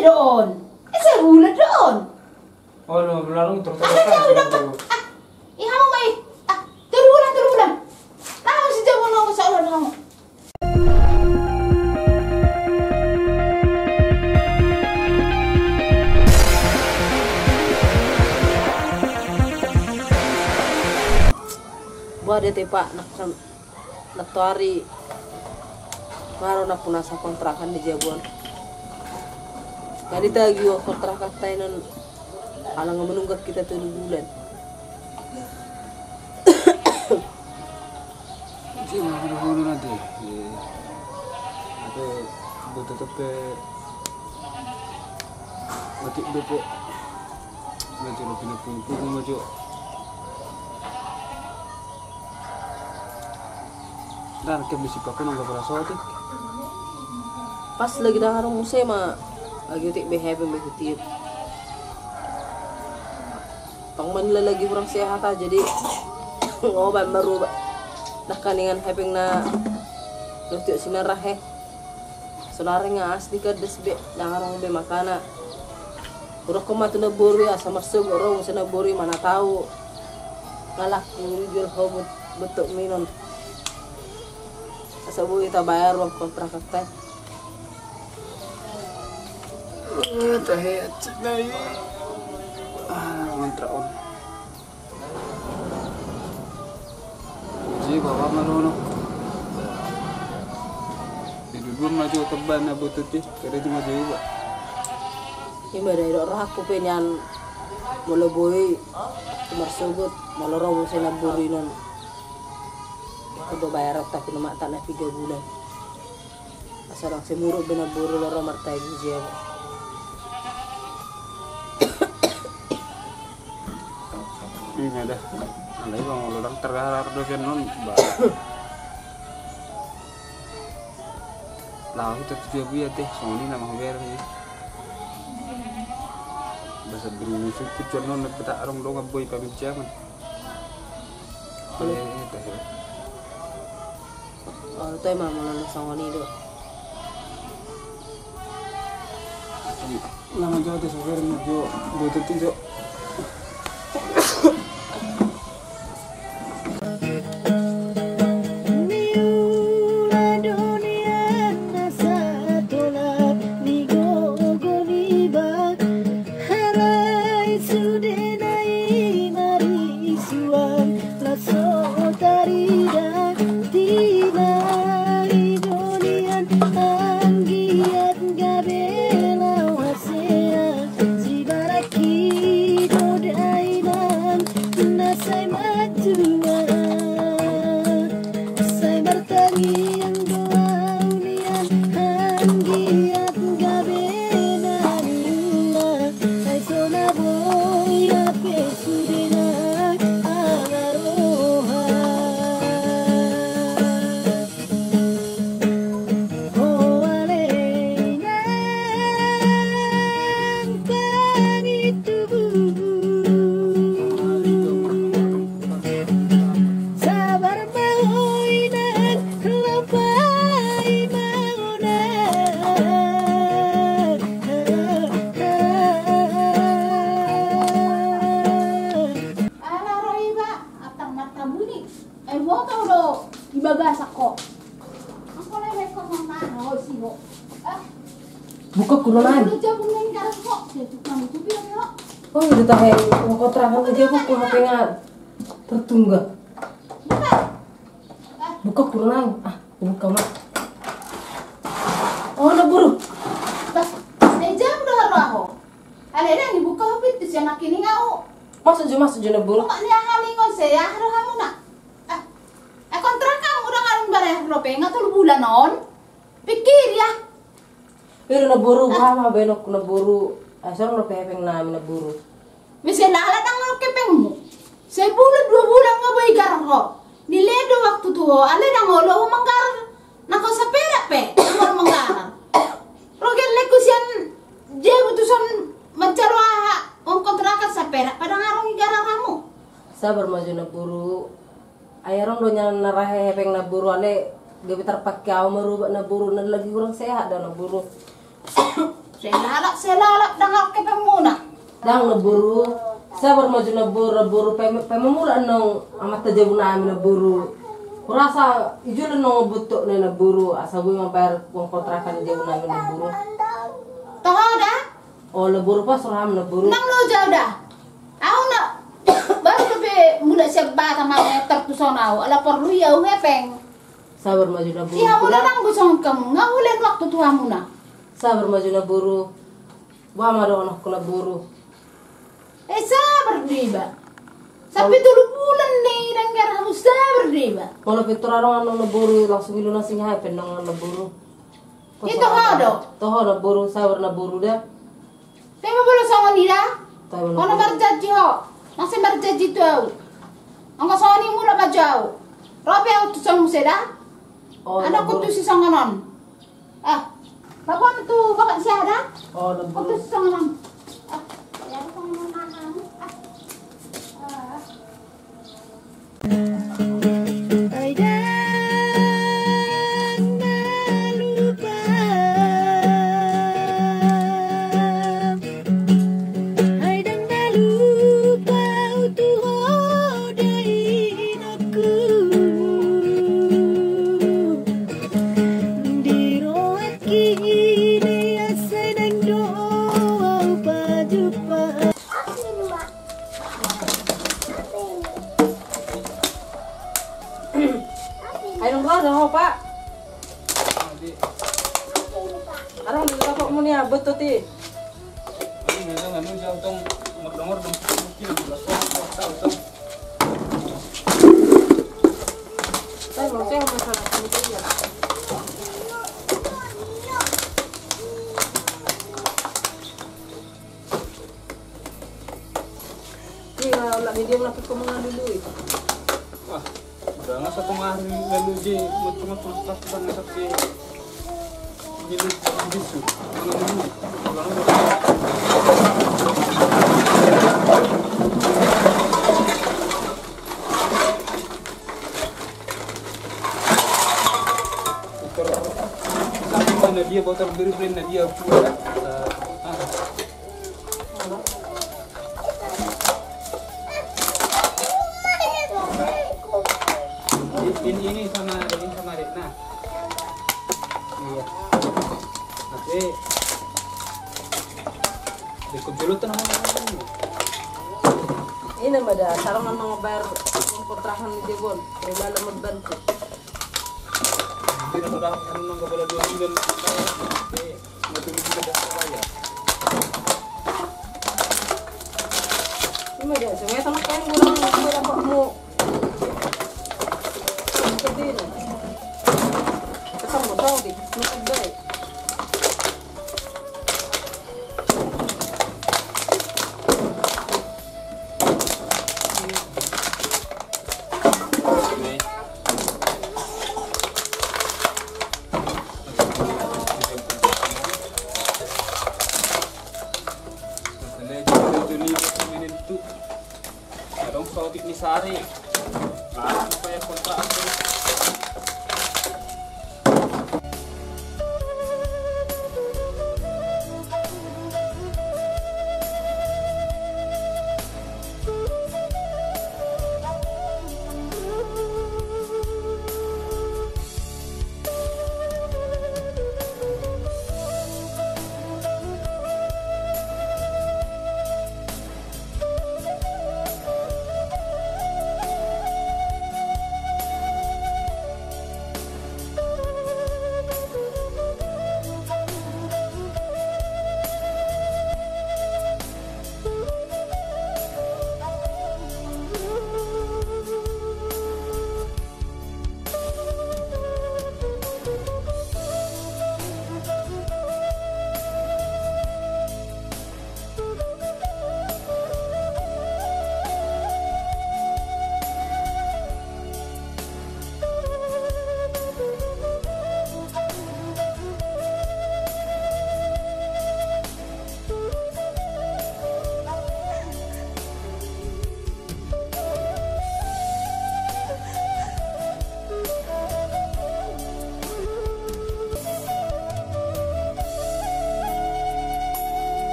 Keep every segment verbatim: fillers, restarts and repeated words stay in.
Do on. Eh, saya bulat do on. Oh, lima puluh lalu terus. Ah, jauh dong, Pak. Ah, ih, hamu mai. Ah, tolu bulan, tolu bulan. Nah, masih jauh, no, masya Allah, hamu. Buat dia, Pak, nak kan. Nantoari ma ro na punasa kontrakan di jabu on. Jadi tagi uang kontrakan ta i non, ala nga manunggak hita tolu bulan. Jadi ma hona nanti. Atau butuh tepe. Mati dope. Maju lo pindah punggung maju. Dan ke bisi paku nang gabara soti. Pas lagi dang adong muse ma lagi utik be hepeng be hutiup. Tong manila lagi kurang sehat aja, jadi ngoban baru ba. Nah, kaningan hepeng na hutiup sinarahe. Sonari nga asli kadas be, dang adong be makana. Hudok ma tu naboru i, asa marsogot ro muse naboru i, mana tau. Ngalak jual hobot betok minon. Asa boi tabayar uang kontrakan ta. Eh, tahe acik na i. Ah, kontrak on. Jadi bawa ma dohononku. Di duduan ma jo tebana butut i, kada cuma jo iba. Ima da idok rohangku pe nian molo boi marsogot, molo ro muse naboru i non. Ingkon do bayaran tapi nama ta na piga bulan. Asa dang sai muruk be naboru, ro martagi jabu. Ima da. Alai bang, molo dang targarar dope annon ba. Laho hita tu jabu i ate, songon i nama hubereng i. Basa beri musuh tu annon, na petak adong dongan boi paminjaman. Alai hita. Oh, tai ma molo na songon i do. Lama jo ate sofer jo, jo tetin jo. Niula do nian na satolap ni gogo niba. Harai sude na i marisuan, laos so tarida tina i do nian, anggiat gabe laho hasea. Sibaraki do dainang na sai matua. Sai martangiang do au nian, anggiat gabe na niula, ai so na boi hape sudena ala roha. Ho ale inang pangido tubu. Sabar ma ho inang, lopai ma ho inang. Ala ro iba, atang martabuni. Eh, boto do di bagasan ho. Angko na iba ingkon ho na, ho isi ho. Ah. Buka kulo nai. Kulo jabu nai garas ho. Dia tukang tupi ho. Oh, udah tahe. Kontrakan aja buku hape nga tertunggak. Buka. Buka kulo nai. Ah, buka ma. Oh, naboru. Bah, na i jabu do haro ahu. Alai dang dibuka ho pintu sian nangkining ahu. Masuk jo, masuk jo naboru. Pokokna aha ningon, sai aha do hamuna. Ah, eh, kontrakanmu dang adong dibayar dope nga tolu bulan on. Pikiri ah. Iro naboru, ah. Aha ma baenonku naboru. Ah, sorong dope hepeng nami naboru. Mese lala dang olo hepengmu. Sebulan dua bulan nga boi garar ho. Nilehon do waktu tu ho, alai dang olo ho manggarar. Nangkon saperak pe, olo manggarar. Ro gellengku sian jabu tuson manjalo aha, uang kontrakan saperak pe dang adong i gararanmu. Sabar ma jo naboru. Ai adong do nian na rahe hepeng naboru, alai gabe tarpangke ahu marubat naboru, na lagi kurang sehat do naboru. Sai lalap, sai lalap, ndang ake pe muna. Ndang, na boru. Sabar ma jo na boru, na boru, pe, pe mamula annon amanta jabu nami, na boru. Hurasa i jolo annon botohona, na boru, asa boi mambayar uang kontrakan jabu nami, na boru. Toho da? O, na boru, pas roham, na boru. Ndang loja au da. Au na baru dope mulak sian Batam au, ngeter tu son au, ala porlu i au hepeng. Sabar ma jo na boru. Ia, muna ndang boi songon hamu, nga ulaon waktu tu hamuna. Sabar ma jo na boru. Boha ma dohononku, na boru? Eh, sabar do iba. Sampe tolu bulan ni ndang gabe hamu, sabar do iba. Molo pintor adong annon, na boru, langsung ilunasi hepeng annon, na boru. Ito ho do. Toho, na boru, sabar, na boru, da. Te ma molo songon i da. Toho, na boru. Ono marjanji ho. Masa marjanji tu au? Anggo songon i mulak ma jo au. Ro pe au tu son muse da. O, na boru. Adong ho tu si songon on. Ah, bapak tu, bapak siapa? O, na boru. Untuk songonan. Ah, ya, songonan mahal. Ah. Ah. Ai ndang na lupa. Ai ndang na lupa au tu ho da inongku. Di rohangki asa ndang do pajumpang. Ai ndang ro do ho, Pak. Adong do lapakmu ni, ah, boto ti. Iya, lagi dia lagi kau mengalului. Wah, udah nggak satu hari lalu je, macam-macam pas kita nggak sampai. Motor, na dia motor beri-beri na dia. Ini, ini sama, ini sama Retna. Iya. Tapi di kujulu tuh namanya. Ini mah dah, sekarang memang bayar kontrakan di Jebon. Dari dalam membantu. Jadi, sudah kan nang kepala dua bulan. Ima da, sungai sama kain gurang, gurang kok mu. Seperti ini. Ketemu tau di, ini kan baik. Adong sotik ni sari. Langsung bayar kontrakan.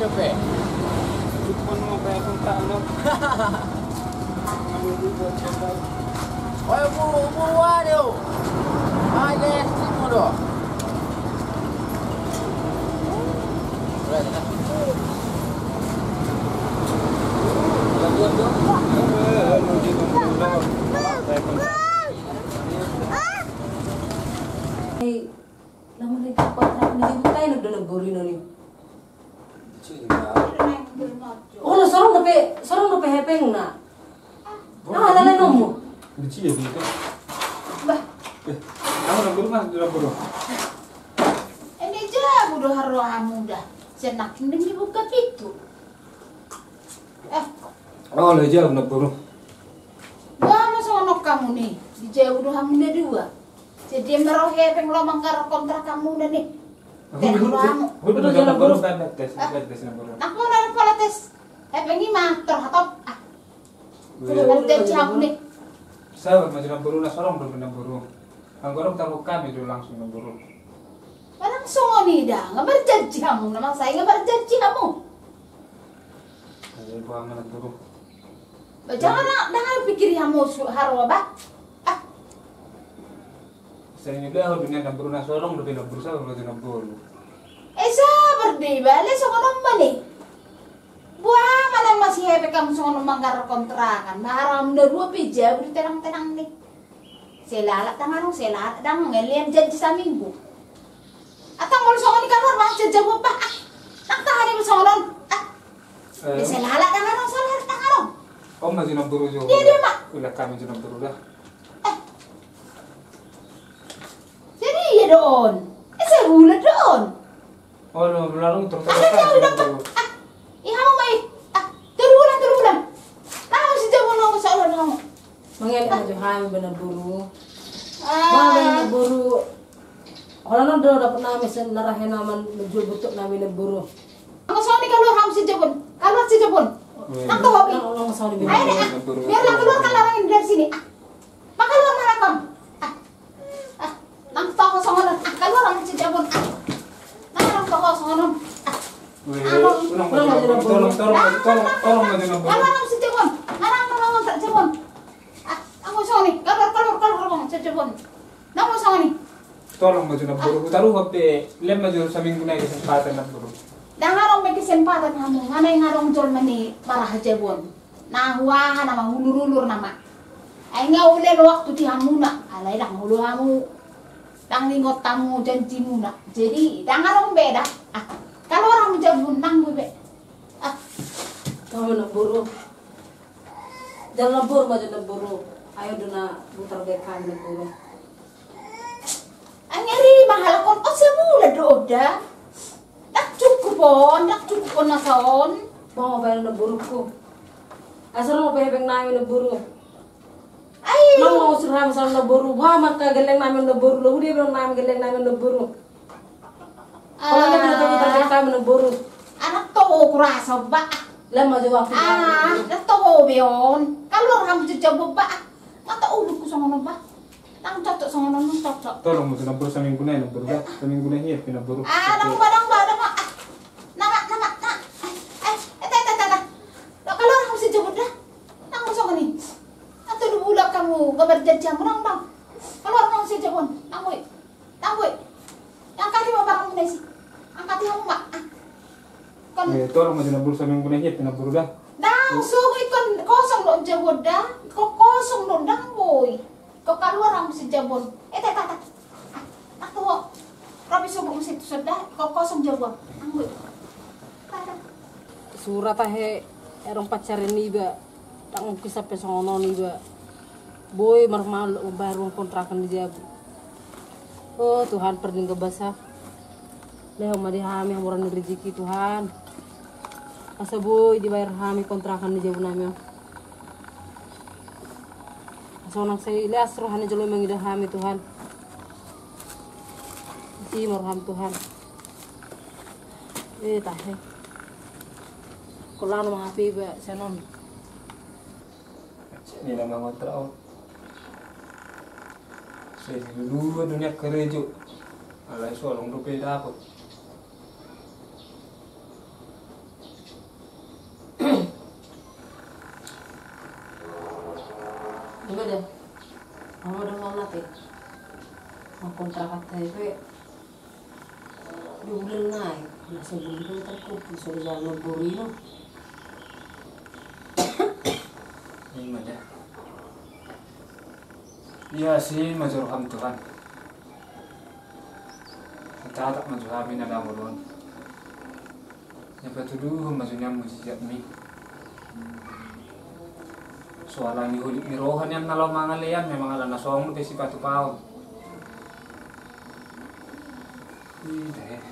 Pe. Cuma mau kayak kontak lo. Oi, buru, buru, aduh. Ayo, sini dong. Hei, namun itu kontrak ni dibuka ini udah neborin ini. Olo, sorong dope, sorong dope hepengna. Ah, lale nomu. Beci ya gitu. Bah. Eh, kamu nang guru mas, nang guru. Ini jabu do harro hamu da. Senak ning dibuka pintu. Eh. Oh, le jabu nang guru. Bah, masa onok kamu nih, di jabu do hamu na dua. Jadi mero hepeng lo manggar kontrak kamu na nih. Aku dulu, aku dulu jalan baru, baru tes, baru tes, baru. Nak mau nang pola tes. Hepeng i ma tor hatop. Ah. Sudah baru tes jabu nih. Saya maju nang baru, na sorong do nang baru. Anggo rong taruh kami dulu langsung nang baru. Langsung on i da, nga berjanji hamu, namang saya nga berjanji hamu. Ayo, gua mana baru. Jangan, jangan pikiri hamu harro bah. Ah. Sering juga aku dengan nang baru na sorong, lebih nang baru sabar, lebih nang baru. Eh, sabar deh, bale songon on ma nih. Buah, manang masih hepeng kamu songon on manggar kontrakan. Maharam da dua pe jabu di tenang-tenang nih. Selalat dang adong, selalat dang, ngelian janji saminggu. Atau mau songon i kaluar, masih jabu bah. Ah, nang tahan ibu songon on. Ah. Eh. Selalat dang adong, selalat dang adong. Om masih nang baru juga. Dia, dia, Mak. Udah kami nang baru dah. Eh. Jadi iya do on. Eh, saya bulat do on. Oh, lo lalu terus. Ah, saya tahu dapat. Ah, iya mau mai. Ah, terus bulan, terus bulan. Nah, masih jabu nang soal nang. Mangelek ma jo hami be nang baru. Ah. Bah, be nang baru. Holan on do dapat nami sen narahe naman menjual butuk nami nang baru. Nang songon i kaluar hamu si jabu on. Kaluar si jabu on. Nang toho i. Nang, nang songon i. Ayo deh, ah. Biar lah keluar kaluar angin dari sini. Ah. Makaluar ma rangkam. Ah. Ah. Nang toho songon on. Ah, kaluar hamu si jabu on. Ah. Nang, nang toho songon on. Ah. Weh, tolong, tolong, tolong, tolong, tolong, tolong, tolong, tolong. Kaluar hamu si jabu on. Nang, nang, nang, nang, jabu on. Ah, nang songon i. Kaluar, kaluar, kaluar, kaluar, si jabu on. Nang songon i. Tolong maju nang baru, hutaruhon pe, lem maju saminggu nai kesempatan nang baru. Dang adong be kesempatan hamu, nga naeng adong jolma ni maraha jabu on. Na huaha nama, hulur-hulur nama. Ai nga ule lo waktu di hamuna, alai dang olo hamu. Dang ingot hamu janjimuna. Jadi, dang adong be da. Ah, kaluar hamu jabu on, nang boi be. Ah. Kamu nang baru. Jala nang baru, maju nang baru. Ayo do na butar be kami nang baru. Angeri mahalak on, on sabulan do on da. Ndang cukup on, ndang cukup on nasa on. Mau bayar nang baruku. Asal mau bayar hepeng nami nang baru. Ai. Mau mau usir hami saluhut nang baru. Wah, maka gelleng nami nang baru. Lo udah bilang nami gelleng nami nang baru. Kalau nggak, ah, kita, kita, kita nang baru. Anak toho kurasa bah. Lama jawab. Ah, anak toho be on. Kaluar hamu si jabu bah. Mata udukku songon on bah. Nang cocok songon on, nang cocok. Tolong maju nang baru saminggu nai, nang baru da. Saminggu nai hian pe nang baru. Ah, nang badang badang, Mak. Ah. Nama, nama, na. Eh, eh, tah, tah, tah, tah. Lo kaluar hamu si jabu on da. Nang songon i. Atau dua bulan hamu nga berjanji hamu, nang, nang. Kaluar hamu si jabu on. Nang boi. Nang boi. Angkati ma barangmu na isi. Angkati hamu ma. Ah. Kon. Eh, tolong maju nang baru saminggu nai hian pe nang baru da. Nang sogo i kon kosong do jabu on da. Ko kosong do, nang boi. Ko kaluar hamu si jabu on. Eh, tah, tah, tah. Ah, nang toho. Robi sogo musi tu sonda. Ko kosong jabu on. Nang boi. Tah, tah. Sura tahe, erong pacaran iba. Tanggung kisah pe songon on iba. Boi marmalok mambayar uang kontrakan di jabu. Oh Tuhan, pardenggan basa. Lehon ma di hami hamuran ni rejeki Tuhan. Asa boi dibayar hami kontrakan ni jabu nami on. Asa unang sai las roha ni jolma mangida hami Tuhan. Isi ma roham Tuhan. Eh, tahe. Kolano ma hape iba sian on. Ni na mangontrak on. Sai dilulu dunia karejo. Alai so adong dope dapot. Beda. Mama do mama te. Mangkontrak atta ipe. Dua bulan nai. Nasa bulan itu terkumpul sudah jalan borino. Ima da. Ia si major ham Tuhan. Tatak major ham ina damodon. Ia patuduhon ma jo nian mujijat mi. Soalna ni holik ni roha nian na laho mangalean memang ala na song pe sipatupaon. Ih, deh.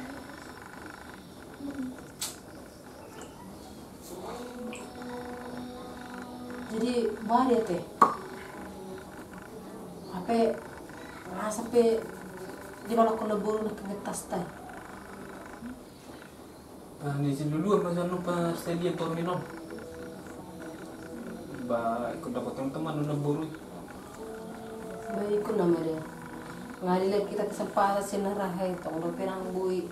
Jadi bari ate. Ape rasa pe di mana kena buru na kengetas tai. Bah, ni si lulu apa jangan lupa saya dia baru minum. Bah, ikut dapat teman-teman udah buru. Bah, ikut nama dia. Ngali lagi kita kesempatan sih narahai tong do penang bui.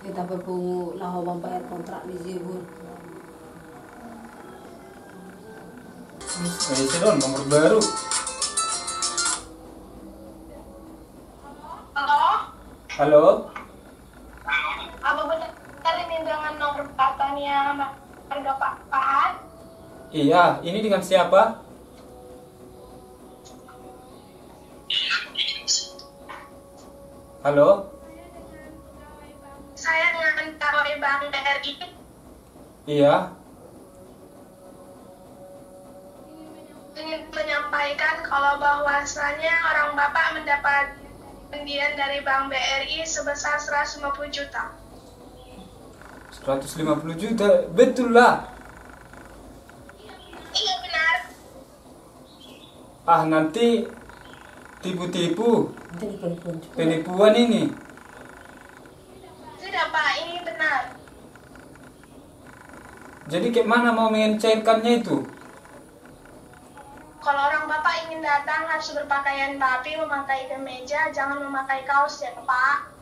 Kita berpungu laho mambayar kontrak di Jibun. Eh, isi dong nomor baru. Halo. Halo. Apa benar ini dengan nomor katanya marga Pak Pahan? Iya, ini dengan siapa? Halo? Saya dengan pegawai Bank B R I. Iya. Ingin menyampaikan kalau bahwasanya orang Bapak mendapat undian dari Bank B R I sebesar seratus lima puluh juta. Seratus lima puluh juta? Betul lah. Iya, benar. Ah, nanti tipu-tipu. Nanti penipuan juga. Penipuan ini. Tidak, Pak, ini benar. Jadi, kayak mana mau mencairkannya itu? Kalau orang Bapak ingin datang, harus berpakaian rapi, memakai kemeja, jangan memakai kaos ya, Pak.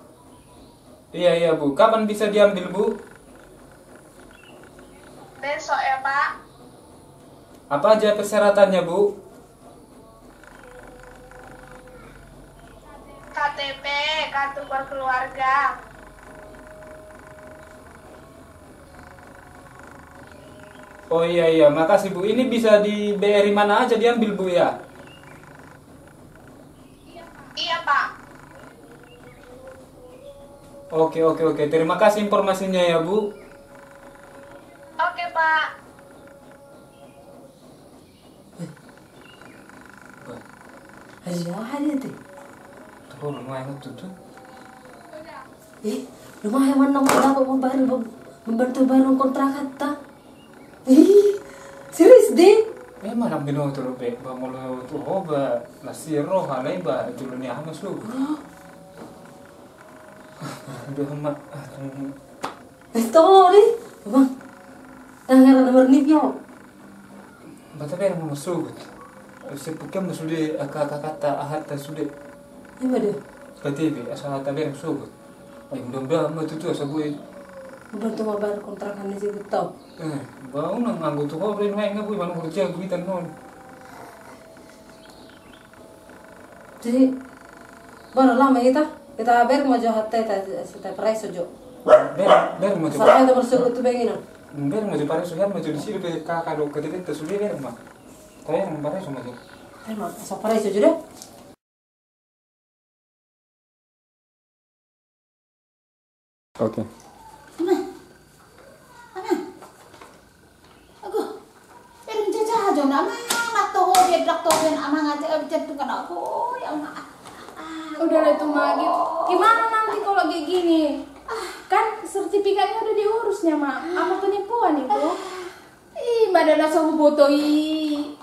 Iya, iya, Bu. Kapan bisa diambil, Bu? Besok ya, Pak. Apa aja persyaratannya, Bu? K T P, kartu berkeluarga. Oh iya, iya, makasih, Bu. Ini bisa di B R I mana aja diambil, Bu, ya? Iya, Pak. Oke, oke, oke. Terima kasih informasinya ya, Bu. Oke, Pak. Aja aja te. Tuh, lumayan tuh, tuh. Eh, lumayan mana mau dapat membayar, membantu bayar kontrakan ta. Ih, serius deh? Eh, mana binoto lo, Bek? Ba molo tu ho ba, na siro halai ba, jolo ni aha masuk. Aduh, Mak. Eh, tunggu deh. Bang. Nah, ngara nomor nip yo. Ba tabereng ma suhut. Sepukian ma sude, aka-, aka-, kata ahatta sude. Ima deh. K T P, asa tabereng suhut. Ai, mudah-mudahan ma tutu asa boi. Udah tu mabar kontrakan ni si Gutau. Eh, ba unang nganggo tu ho, bre, nuaeng nga boi, manang kerja, guitan non. Jadi, baru lama kita, kita ber ma jo hatta kita, kita paraiso jo. Ber, ber ma jo. Sama kita bersuruh tu bengin. Ber ma jo paraiso, ber ma jo di sini pe kakak do, K T P ta sude ber ma. Tabereng ma paraiso ma jo. Ber ma, asa paraiso jo deh. Oke. Amang. Amang. Ago. Belum jajajon, Amang. Mat toho, dia drak toho, Amang, aja, aja, tuh, kan aku, ya, Amang. Ah, udah lah itu, Mak, gitu. Gimana nanti kalau kayak gini? Ah. Kan sertifikatnya udah diurusnya, Mak. Apa penipuan itu? Ah. Ima da na so huboto i.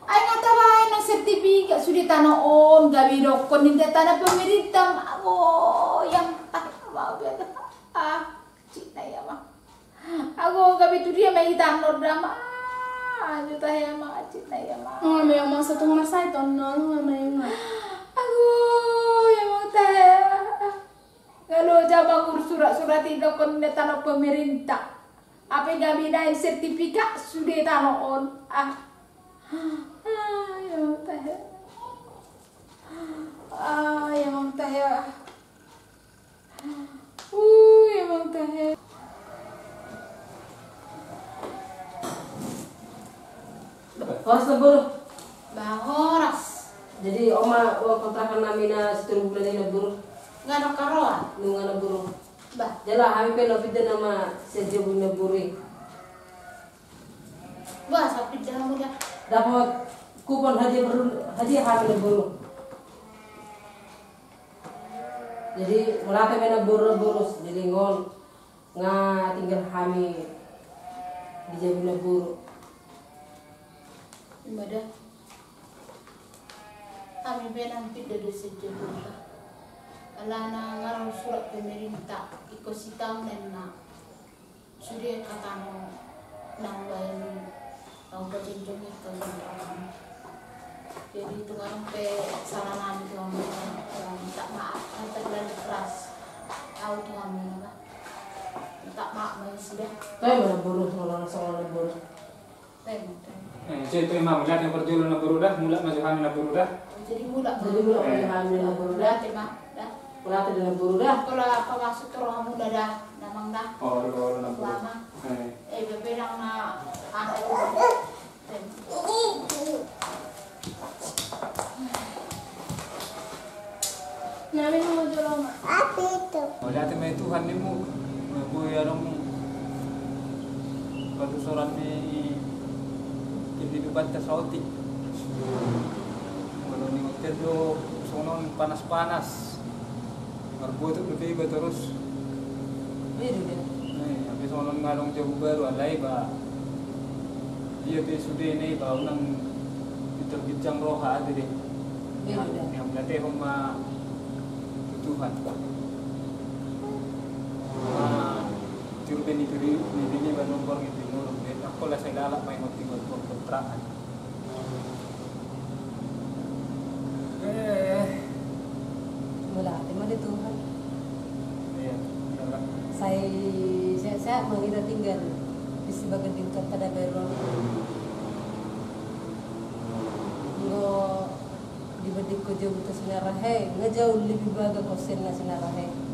Ai nga tabaen na sertifikat sude tano on, gabe dokkon ninna tano pemerintah. Ago, yang, ah, mau be, ah, cina ya, Amang. Ago, gabe tu dia ma hita nor da, Amang. Ajo tahe, Amang, cina ya, Amang. Nga me, Amang, satu rumah saya tonang, nga me, Amang. Ago, ya, Amang, tahe. Nga loja, Amang, urus surat-surat i, dokkon ninna tano pemerintah. Ape gabe naeng sertifikat sude tano on. Ah. Horas, Namboru. Bah, horas. Jadi, on ma kontrakan nami na sitolu bulan i, Namboru. Nga adong haroa? Nunga, Namboru. Bah. Jala hami pe na pinda nama sian jabu ni Namboru i. Bah, sai pinda hamu da. Dapat kupon hadiah baru, hadiah hami, Namboru. Jadi, mauliate ma, Namboru, Namboru. Jadi, on nga tinggal hami di jabu ni Namboru. Ima da. Hami pe na pinda do sian jabu i. Alana nga adong surat pemerintah, ingkon sitaon ninna. Sude angka tano na umbahen i, na umbahen jongjong i, angka gondang. Jadi, tung adong pe sala nami tu hamu, minta maaf, na terlalu keras au tu hamu, na. Minta maaf ma i sude. Toe ma, Namboru, songon on, songon on, Namboru. Toe ma, toe ma. Eh, jadi, toe ma, mauliate ma parjolo, Namboru, da. Mulak ma jo hami, Namboru, da. Jadi mulak ma. Jadi mulak ma jo hami, Namboru, da. Mauliate ma, da. Mauliate da, Namboru, da. Pola pamasuk tu rohamuna da, damang, da. Olo, olo, Namboru. Lama. Eh. Eh, bebedang na, ah. Nami mau jolo ma. Mauliate ma i Tuhan, ninmu. Nga boi adong patusoran ni kehidupanta saotik. Molo di hotel do songon on panas-panas. Marbotok dope iba torus. Iya, iya. Eh, hape songon on nga adong jabu baru, alai ba, ia pe sude na i ba, unang pintor ginjang roha ate deh. Iya, iya. Nian, nian mauliatehon ma tu Tuhan. Nah, tiur be ni turi, ni bini ba nomor ni timur, be, angkon la sai lalap ma i, mauliate ma i, kontrakan. Eh. Mauliate ma di Tuhan. Iya, iya, Kak. Sai sehat-sehat ma hita tinggal di sibagas di huta tada baru. Enggo dibandingkon jabu ta sinarahe, nga jauh lebih bagas ho sian na sinarahe.